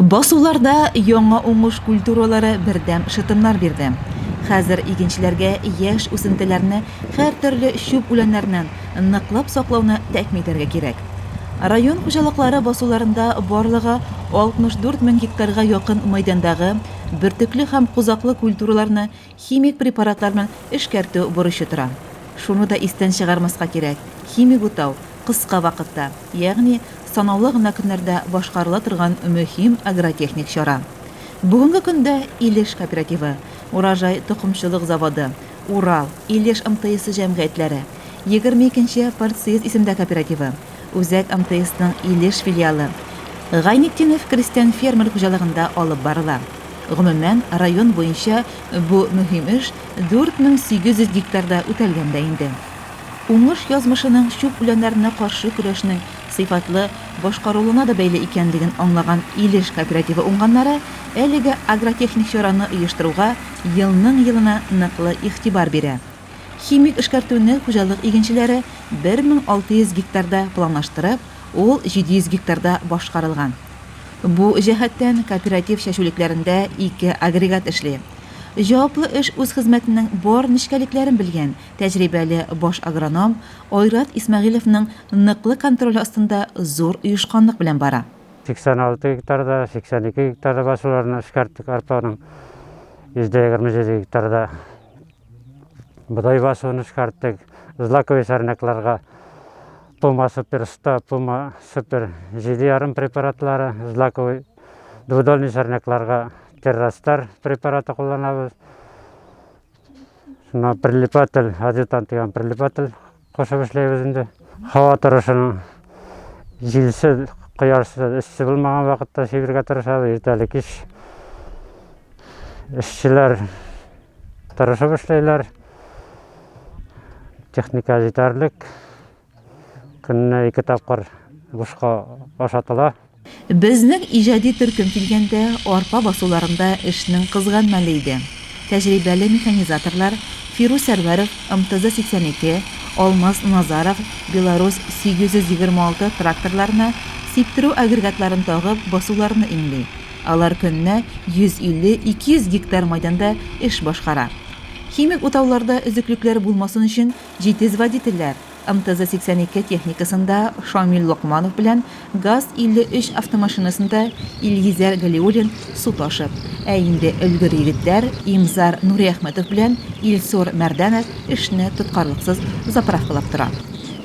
Басуларда яңа уңыш культуралары бердәм шытымнар бирде. Хәзер игенчеләргә яшь үсентеләрне һәртөрле чүп үләннәреннән ныклап саклауны тәэмин итәргә кирәк. Район хуҗалыклары басуларында барлыгы 64 мең гектарга якын мәйдандагы бөртекле һәм кузаклы культураларны химик препаратлар белән эшкәртү бурычы тора. Шуны да истән чыгармаска кирәк, химик утау, кыска вакытта, ягъни санаулы гына көннәрдә башкарыла торган мөһим агротехник чара. Бүгенге көндә Илеш кооперативы, Урожай токымчылык заводы, Урал, Илеш МТСы җәмгыятьләре, 22 нче Партсоюз исемдә кооперативы, Үзәк МТСның Илеш филиалы, Гайнетдинов крестьян-фермер хуҗалыгында алып барыла. Гомумән, район буенча бу мөһим эш 4800 гектарда үтәлгән дә инде. Уңыш язмышының чүп үләннәренә каршы көрәшнең сыйфатлы башкарылуына да бәйле икәнлеген аңлаган Илеш кооперативы уңганнары әлеге агротехник чараны оештыруга елның-елына ныклы игътибар бирә. Химик эшкәртүне хуҗалык игенчеләре 1600 гектарда планлаштырып, ул 700 гектарда башкарылган. Бу җәһәттән кооператив чәчүлекләрендә ике агрегат эшли. Җаваплы эш үз хезмәтенең бар нечкәлекләрен белгән, Тәҗрибәле баш агроном Айрат Исмәгыйлевның ныклы контроле астында зур оешканлык белән бара. 86 гектарда, 82 гектарда басуларны эшкәрттек арпаның, 127 гектарда бодай басуын эшкәрттек. Злаковый сорнякларга Пума Супер 100, Пума Супер 7,5 препаратлары, злаковый двудольный сорнякларга Террастар препараты кулланабыз. Шуннан прилипатель, адъютант дигән прилипатель кушып эшләйбез инде. Һава торышының җилсез, кояшсыз, эссе булмаган вакытта сибергә тырышабыз, иртәле кич. Эшчеләр тырышып эшләйләр. Техника җитәрлек. Көненә ике тапкыр бушка ашатыла. Безнең иҗади төркем килгәндә, арпа басуларында эшнең кызган мәле иде. Тәҗрибәле механизаторлар Фирүз Сәрвәров, МТЗ-82, Алмаз Назаров, Беларусь 826 тракторларына сиптерү агрегатларын тагып, басуларны иңли. Алар көненә 150-200 гектар майданда эш башкара. Химик утауларда өзеклекләр булмасын өчен Җитез водительләр, МТЗ-82 техникасында Шамил Локманов белән ГАЗ-53 автомашинасында Илгизәр Галиуллин су ташып, ә инде өлгер егетләр Имзар Нуриәхмәтов белән Илсур Мәрдәнов эшне тоткарлыксыз заправкалап тора.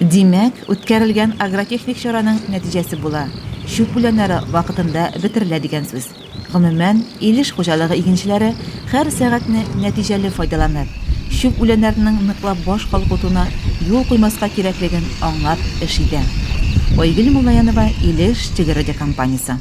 Димәк, үткәрелгән агротехник чараның нәтиҗәсе була, чүп үләннәре вакытында бетерелә дигән сүз. Гомумән, Илеш хуҗалыгы игенчеләре һәр сәгатьне нәтиҗәле файдаланып, чүп үләннәренең ныклап баш калкытуына юл куймаска кирәклеген аңлап эш итә. Айгөл Муллаянова, Илеш телерадиокомпаниясе.